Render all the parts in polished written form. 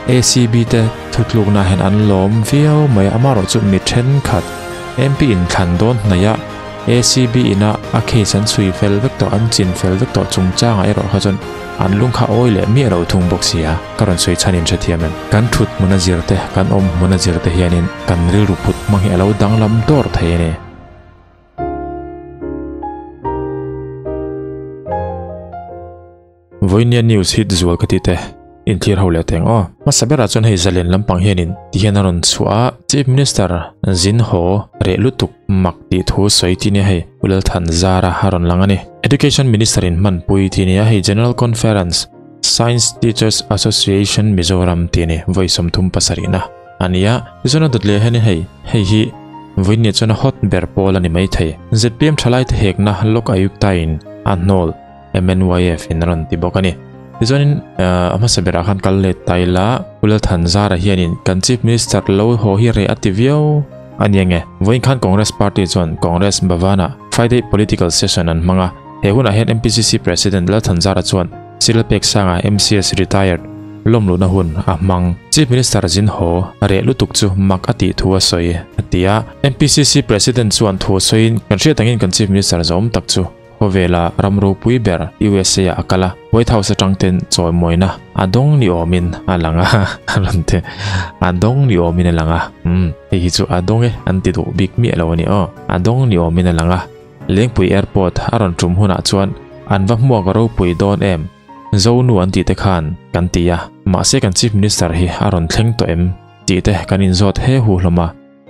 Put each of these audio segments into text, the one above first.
ACB te thutlukna hian an lawm viau mai a, amaherawhchu mi thenkhat MP inthlan dawn hnaih a ACB ina a case an chhui fel vek tawh, an chin fel vek tawh chungchangah erawh kha chuan an lung kha awi leh miah lo thung bawk si a, ka rawn sawi chhan in hrethiam em? Kan thut hmuna zir te, kan awm hmuna zir te hianin kan rilru put hmang hi a lo danglam dawr thei a ni. Vawinia news hit zual ka ti te in thlir ho leh teng aw. Hmasa berah chuan hei zalen lampang hianin ti hian a rawn chhuah a, Chief Minister zin haw reh lutuk mak tih thu sawi ti nia hei Pu Lalthan Zara a rawn lang a ni. Education Minister in hmanpui ti nia hei General Conference Science Teachers Association Mizoram ti a ni vawi 37 na a ni a. Tichuan a dawt leh hianin hei hei hi vawinia chuan a hot ber pawl a ni maithei. Zpm thalaite hekna Lok Ayukta in a hnawl. MNYF in a rawn ti bawk a ni. Tichuanin a hmasa berah khan kal let ta ila, Pu Lalthanzara hianin kan Chief Minister lo haw hi reh a ti viau a ni ange. Vawiin khan Congress Party chuan Congress Bhavan-ah Friday Political Session an hmang a, he hunah hian MPCC President Lalthanzara chuan Cyril Peksanga MCS Retired lawmluhna hun a hmang. Chief Minister zin haw reh lutuk chu mak a tih thu a sawi a ti a. MPCC President chuan thu sawiin kan hriat angin kan Chief Minister zawm tak chu Khawvela ram ropui ber USA ah a kal a, White House atang ten chawimawina a dawng ni awmin a lang a, a rawn ti. A dawng ni awmin a lang a, umm hei hi chu a dawng e an ti duh bik miah lo a ni aw. A dawng ni awmin a lang a, Lengpui Airport a rawn tum hunah chuan an va hmuak ropui dawn em? Zonu an tih te khan kan ti a, mahse kan Chief Minister hi a rawn thleng tawh em tih te kan inzawt he hu hlawm a.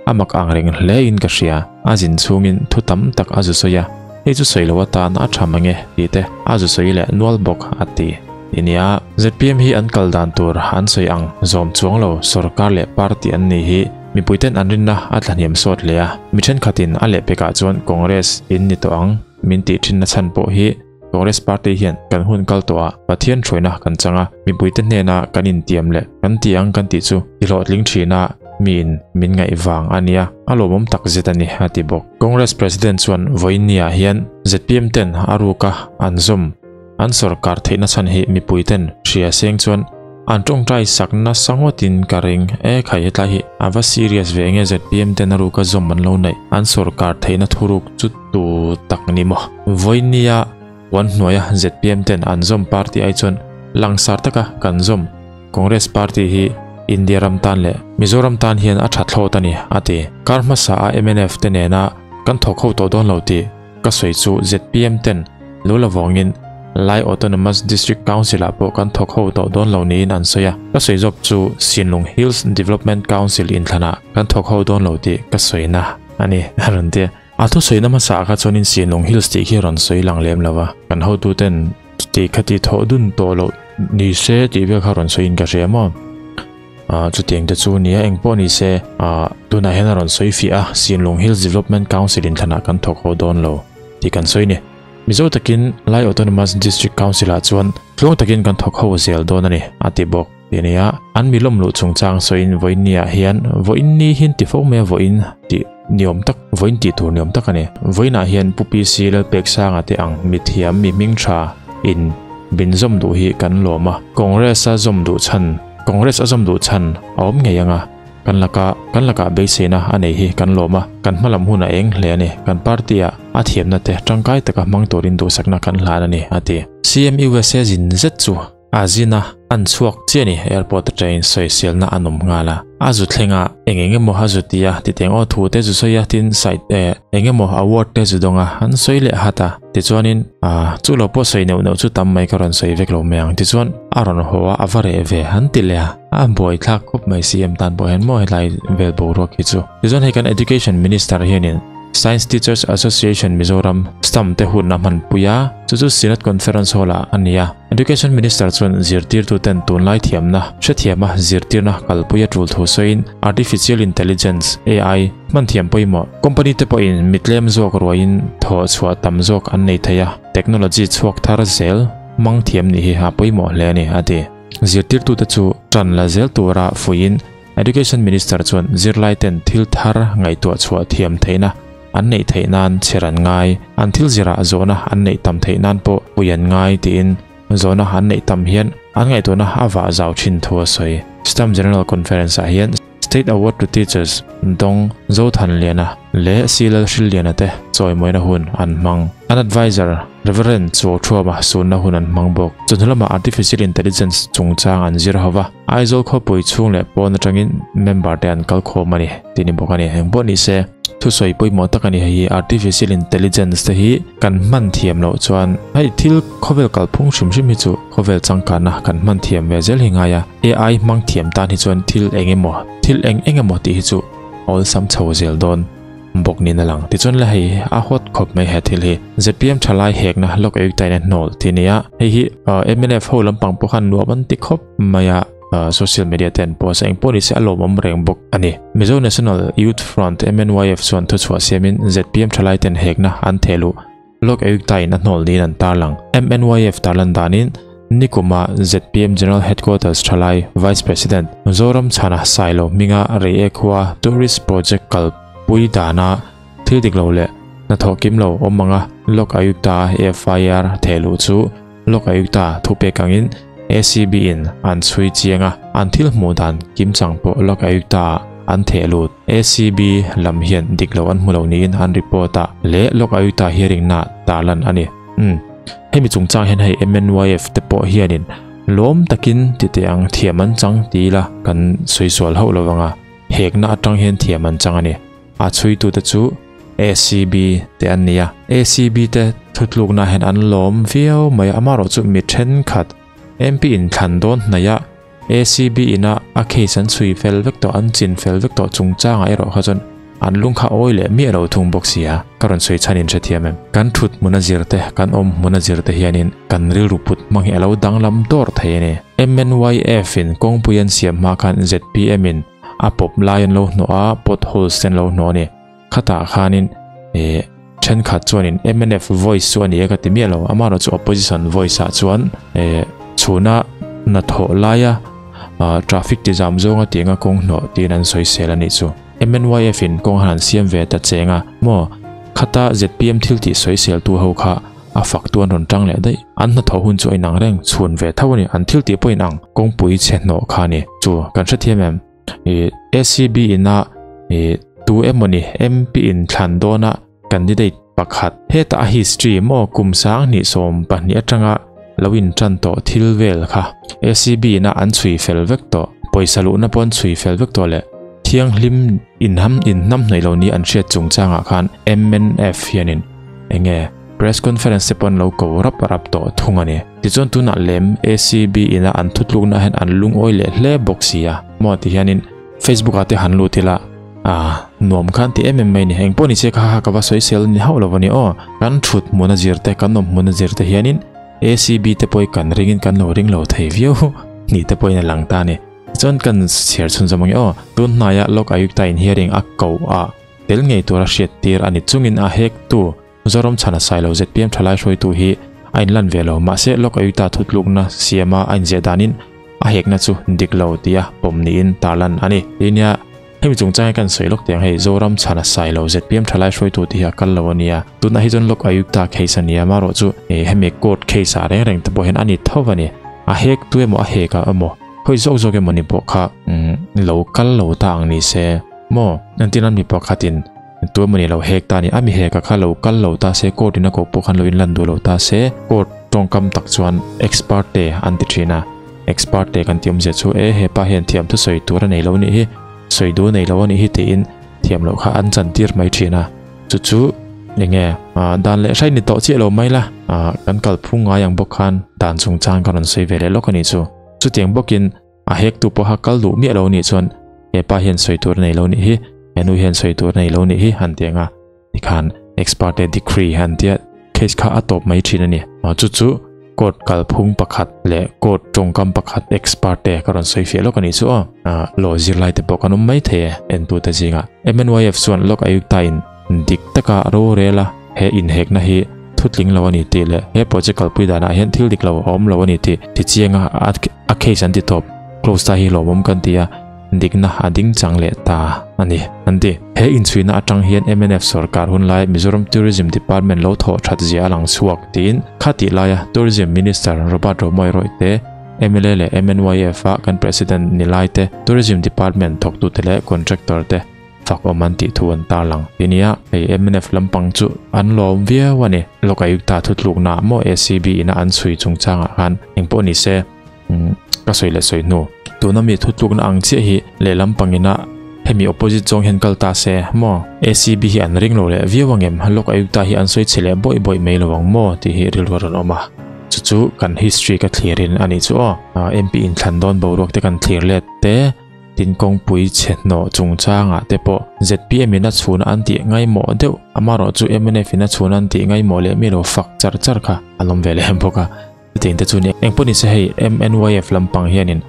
A mak ang reng hle in ka hria, a zin chhungin thu tam tak a zu sawi a, hei chu sawi lo atan a tha mange tih te a zu sawi leh nual bawk a ti. Ti nia, zpm hi an kal dan tur an sawi ang zawm chuang lo sorkar leh party an ni hi mipui ten an rinna a tlahniam sawt hle a, mi thenkhatin a lehpekah chuan Congress in ni tawh ang min tih thinna chhan pawh hi Congress party hian kan hun kal tawh ah Pathian hruaina kan chang a, mipuite hnena kan intiam leh kan ti ang kan tih chu i hlawhtling thin a, miin min ngaih vang a nia, a lawmawm tak zet a ni, a ti bawk. Congress President chuan vawiinniah hian zpm ten a ruka an zawm an sawrkar theihna chhan hi mipuiten hria seng chuan An tawngtai sak nasa ngawtin ka ring. E khai hetlai hi a va serious ve enge zpm ten a ruka zawm an lo neih an sawrkar theihna thuruk chu tu tak ni maw. Vawinia puan hnuaia zpm ten an zawm party ai chuan langsar taka kan zawm Congress party hi India ram tan leh Mizoram tan hian a tha thlawt a ni a ti. Kar hmasa a mnf te nena kan thawk ho tawh dawn lo tih Ka sawi chu zpm ten lo la vawngin Lai Autonomous District Council ah pawh kan thawk ho tawh dawn lo niin an sawi a. Ka sawi zawk chu Sinlung Hills Development Council inthlanah kan thawk ho dawn lo tih ka sawina a ni a rawn ti a. A thusawi-na hmasa ah kha chuanin Sinlung Hills tih khi a rawn sawi lang lem lo va. Kan hotuten chuti khati thawh dun tawh loh ni se tih vel kha rawn sawiin ka hria maw. Ah chutiang te chu nia eng pawh ni se ah tunah hian a rawn sawi fiah a Sinlung Hills Development Council in thlanah kan thawk haw dawn lo tih kan sawi ni. Mizo takin Lai Autonomous District Council ah chuan tluang takin kan thawk ho zel dawn a ni a ti bawk ti a ni a. An mi lawm luh chungchang sawiin vawiin ni ah hian vawiin ni hian ti fo mai a vawiin tih ni awm tak vawiin tih tur ni awm tak a ni. Vawiin ah hian Pu PC Lalpeksanga te ang mithiam mi hming tha in bin zawm duh hi kan lawm a. Congress a zawm duh chhan Congress a zawm duh chhan a awm ngei ang a, kan laka kan lakah beiseina a nei hi kan lawm a, kan hmalam hun a eng hle a ni, kan party ah a thiamna te tangkai taka hmang turin duhsakna kan hlan a ni, a ti. CM USA zin zet chu a zin a, an chhuak chiah a ni, airport atangin sawiselna an awm nghal a, a zu thleng a, eng eng emaw a zu ti a, titeng aw thu te zu sawi a, tin site eh eng emaw award te zu dawng a, an sawi leh hat a. Tichuanin, ah, chu lo pawh sawi neuh neuh chu tam mai ka rawn sawi vek lo mai ang. Tichuan, a rawn haw a, a va reh ve han ti leh a, a buaithlak khawp mai CM tan pawh hian maw helai vel boruak hi chu. Tichuan hei kan Education Minister hianin Science Teachers Association Mizoram stamp te hun a hmanpui a, chu chu Synod Conference Hall ah a ni a. Education Minister chuan zirtirtuten tunlai thiamna hrethiama zirtirna kalpui a tul thu sawiin Artificial Intelligence, AI, hman thiam pawimawh company te pawhin mi tlem zawk ruaiin thawh chhuah tam zawk an nei thei a, technology chhuak thar zel hmang thiam nih hi a pawimawh hle a ni, a ti. Zirtirtute chu tan la zel tura fuiin Education Minister chuan zirlaiten thil thar ngaihtuah chhuah thiam theihna an neih theih nan chher an ngai, an thil zirah zawhna an neih tam theih nan pawh pui an ngai tiin Zawhna an neih tam hian an ngaihtuahna a vah zau thin thu a sawi. STAM General Conference-ah hian State Award to Teachers dawng Zothanliana leh Si Lalhrilliana te chawimawina hun an hmang. An advisor Rev. Chuauṭhuama sunna hun an hmang bawk. Chawhnu lamah Artificial Intelligence chungchang an zir ho va, Aizawl khawpui chhung leh pawn atangin member te an kal khawm a ni tih ni bawk a ni. Engpawh ni se, thusawi pawimawh tak a ni. Hei hi Artificial Intelligence te hi kan hman thiam loh chuan hei thil khawvel kalphung hrim hrim hi chu khawvel changkanna kan hman thiam ve zel hi ngai a. AI hmang thiam tan hi chuan thil eng emaw, thil eng eng emaw tih hi chu a awlsam chho zel dawn bawk niin a lang. Tichuan le hei a hawt khawp mai he thil hi. Zpm thalai hekna lawk euk taina hnawl tih a ni a, hei hi mnf ho lampang pawh khan nuam an ti khawp mai a, social media te an post a, engpawh nise a lawmawm reng bawk a ni. Mizo National Youth Front, MNYF, chuan thuchhuah siamin zpm thalai ten hekna an theh luh Lok Ayukta in a hnawl niin an tarlang. MNYF tarlan danin nikuma zpm General Headquarters thalai Vice President Zoram Chhana Sailo hminga Reiek khua Tourist Project kalpui dana thil dik lo leh hnathawh kim lo awm anga Lok Ayukta FIR theh luh chu Lok Ayukta thupek angin ACB in an chhui chiang a, an thil hmuh dan kimchang pawh Lok Ayukta ah an theh lut. ACB lam hian dik lo an hmu lo niin an report a leh Lok Ayukta hearing na tarlan a ni. Umm. Hemi chungchang hian hei MNYF te pawh hianin lawm takin ti teh ang thiam an chang ti ila kan sawi sual hauh lo vang a, hekna atang hian thiam an chang a ni. A chhuitute chu ACB te an ni a, ACB te thutlukna hian an lawm viau mai a, amaherawhchu mi thenkhat MP inthlan dawn hnaihah ACB ina a case an chhui fel vek tawh, an chin fel vek tawh chungchangah erawh kha chuan an lung kha awi leh miah lo thung bawk si a, ka rawn sawi chhan in hrethiam em? Kan thut hmuna zir te, kan awm hmuna zir te hianin kan rilru put hmang hi a lo danglam dawr thei a ni. MNYF in kawngpui an siam hma khan zpm in a pawp lai an lo hnawh a, pot holes te an lo hnawh a ni. Khatah khanin eh thenkhat chuanin mnf voice chu a ni e ka ti miah lo, amaherawh chu opposition voice ah chuan eh chhuna hnathawh laia ah traffic ti zam zawnga tih anga kawng hnawh tiin an sawi sel a nih chu. MNYF in kawng han siam ve ta cheng a maw, khata zpm thil tih sawi sel tu ho kha a fak tu an rawn tang leh daih. An hnathawh hun chu a inang reng chhun ve tho a ni, an thil tih pawh inang kawngpui chhe hnawh kha a ni. Chu kan hrethiam em? Ih ACB ina ih tu emawni MP in thlan dawna candidate pakhat hetah a history maw kum 2022 atanga lo in tan tawh thil vel kha ACB ina an chhui fel vek tawh pawisa luhna pawh an chhui fel vek tawh leh thianghlim inham inhnam hnaih lo ni an hriat chungchangah khan MNF hianin enge Press conference te pawh an lo ko rap rap tawh thung a ni. Tichuan tunah lem ACB ina an thutlukna hian an lungawi leh hle bawk si a. Maw ti hianin Facebook ah te han lut ila ah nuam khan ti em em mai ni. Engpawh ni se kha kha ka va sawi sel ni hauh lo a ni aw. Kan thut hmuna zir te kan awm hmuna zir te hianin ACB te pawh hi kan ringin kan lo ring lo thei viau ni te pawhin a lang ta a ni. Tichuan kan chhiar chhun zawm ang e aw. Tun hnaia Lok Ayukta in hearing a koh a tel ngei tura hriat tir a ni chungin a hektu Zoram chhana Sailo zpm thalai hruaitu hi a inlan ve lo, mahse Lok Ayukta thutlukna siama a inziah danin a hekna chu dik lo tia pawm niin tarlan a ni. Nia, hemi chungchang hi kan sawi lawk teh ang hei, Zoram chhana Sailo zpm thalai hruaitu te hi a kal lo a nia, tunah hi chuan Lok Ayukta case a nia, amaherawh chu hemi court case ah reng reng te pawh hian a ni tho a ni, a hek tu emaw a hek ah emaw hawi zawk zawk emaw ni pawh kha lo kal lo ta ang ni se maw, entirnan mi pakhatin Tu emawni lo hek ta a ni, a mi hek a kha lo kal lo ta se, court in a koh pawh khan lo inlan duh lo ta se, court tawngkam tak chuan expert te an ti thin a, expert te kan tih awmzia chu e hepa hian thiam thu sawi tur a nei lo a nih hi, sawi duh a nei lo a nih hi tiin thiam loh kha an chan tir mai thin a, chu chu enge dan leh hrai ni tawh chiah lo mai la, kan kalphung ngai ang bawk khan dan chungchang ka rawn sawi ve leh lawk a nih chu, chutiang bawkin A hektu pawha kal duh miah lo nih chuan hepa hian sawi tur a nei lo nih hi, he nu hian sawi tur a nei lo nih hi han ti ang a, tikhan ex parte decree han tia case kha a tawp mai thin a ni. Chu chu court kalphung pakhat leh court tawngkam pakhat ex parte ka rawn sawi fiah lawk a nih chu aw. Law zirlai te pawh kan awm mai thei e entute zingah. MNYF chuan Lok Ayukta in dik taka rorel a he inhekna hi thutling lo a ni tih leh he project kalpui danah hian thil dik lo a awm lo a ni tih tichianga a case an ti tawp. Close ta hi lawmawm kan ti a. Dikna a ding chang leh ta a ni, an ti. He inchhuina atang hian mnf sorkar hun lai Mizoram Tourism Department lo thawh that zia a lang chhuak tiin khatih laia Tourism Minister Robert Romawia Royte, mla leh MNYF a kan President ni laite, Tourism Department thawktute leh contractor te fak awm an tih thu an tarlang ti nia. Hei mnf lampang chu an lawm viau a ni. Lokayukta thutlukna maw ACB ina an chhui chungchangah khan engpawh ni se. Ka sawi leh sawi hnu. Tuna mi thutlukna ang chiah hi lehlam pangina hemi opposite zawng hian kal ta se maw? ACB hi an ring lo leh viau angem? Lok Ayukta hi an sawi chhe leh bawih bawih mai lo ang maw? tih hi rilru a rawn awm a. Chu chu kan history ka thlir in a nih chu aw. MP inthlan dawn boruak te kan thlir let te, tin kawngpui chhe hnawh chungchangah te pawh zpm in a chhun an tih ngaimawh deuh, amaherawh chu mnf in a chhun an tih ngaimawh leh mi lo fak char char kha a lawm ve leh bawk a. Chutiang te chu ni engpawh nise hei MNYF lampang hianin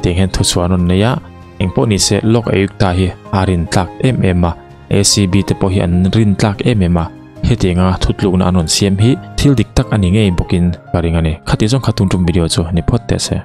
tiang hian thuchhuah an rawn nei a, engpawh nise Lok Ayukta hi a rin tlak em em a, ACB te pawh hi an rin tlak em em a, hetianga thutlukna an rawn siam hi thil dik tak a ni ngei bawkin ka ring a ni. Khati zawng kha tung tum video chu ni phawt teh se.